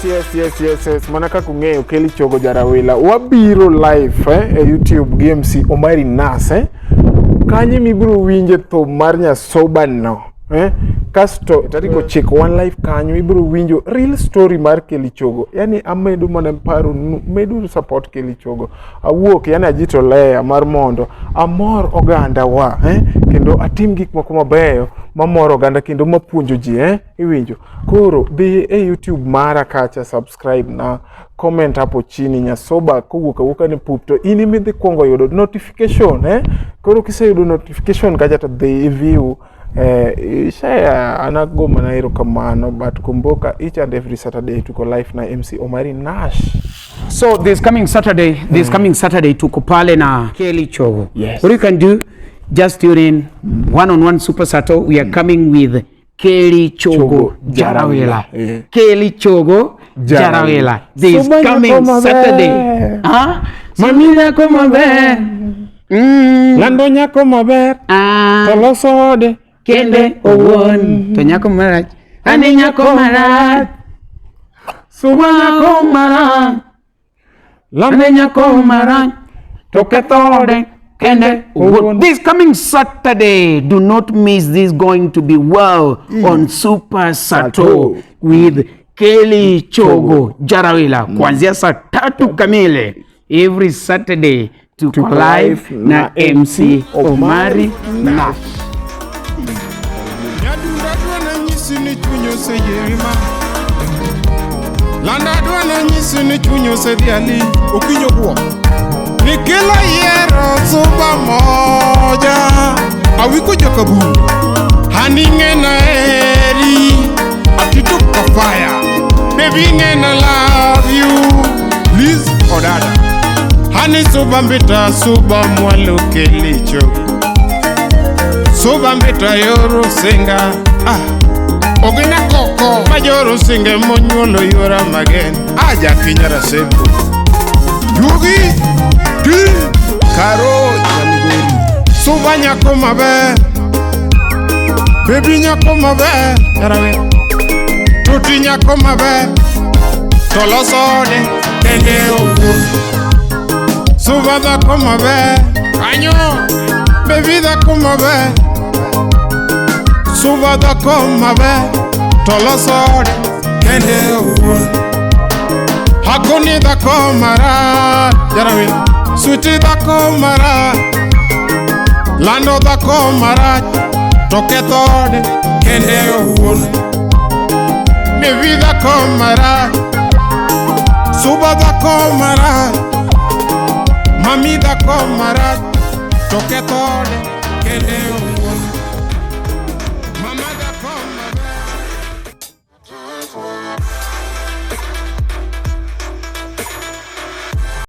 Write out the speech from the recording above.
Yes. Mana kaka ung'eyo Kelly Chogo Jarawila. Wabiro live e YouTube gi MC Omari Nas eh. Kanyo mibiro winje thum mar Nyasoba no. Eh? Kasto tarik 9 wan live kanyo ibiro winjo real story mar Kelly Chogo. Yani amedo mana paro medo support Kelly Chogo. Awuok yani ajitolea mar mondo amor oganda wa eh? Kendo atim gik moko mabeyo mamoro oganda kendo mapuonjo ji eh? Iwinjo. Koro dhi e YouTube mara kacha, subscribe na comment hapo chini Nyasoba kowuok awuoka ni pup to in imidhi kuongo yudo notification eh? Koro kiseyudo notification kacha to dhi i-view share. Anago mana erokamano, but kumbuka each and every Saturday tuko live na MC Omari Nash. So this coming Saturday tuko pale na Kelly Chogo. Yes. What you can do, just tune in one on one Super Sato. We are coming with Kelly Chogo, Chogo Jarawela. Jarawela. Yeah. Kelly Chogo Jarawela. Jarawela. This Suma coming nyako maber. Saturday. Huh? Mami nyako maber. Lando nyako maber Ah. to loso ode Kende owuon. To nyako marach. Ani nyako marach. Suma Nyako marach. Lando Ane nyako marach. to ketho ode Kende owuon. This coming Saturday, do not miss this. Going to be well on Super Sato Sato. with Kelly Chogo Jarawila kuanzia saa 3 kamili every Saturday tuko Tuko live live na na MC MC Omari Omari Nash. Nyadunda dwa nyisi ni chuny oseyieri ma Landa dwa nyisi ni chuny osedhiali okinyo guok Nikelo yiero suba moja Awiko jakaburu Hani ng'ena eri Atito kafaya Baby ng'ena love you Liz Odada Hani suba mbita suba mwalo Kelly Chogo Suba mbita yoro singa ah. Ogina koko majoro singe monyuolo yora magen aja kinyara sembo Yugi ti karo nyamigori Suba nyako maber Baby nyako maber yarawe Tuti nyako maber Tolosode kende owuon Suba dhako maber kanyo Baby dhako maber Suba dhako maber Tolosode kende owuon Hakoni dhako marach Jarawi Sweetie dhako marach Lando dhako marach To ketho ode kende owuon Baby dhako marach Suba dhako marach Mami dhako marach To ketho ode kende owuon.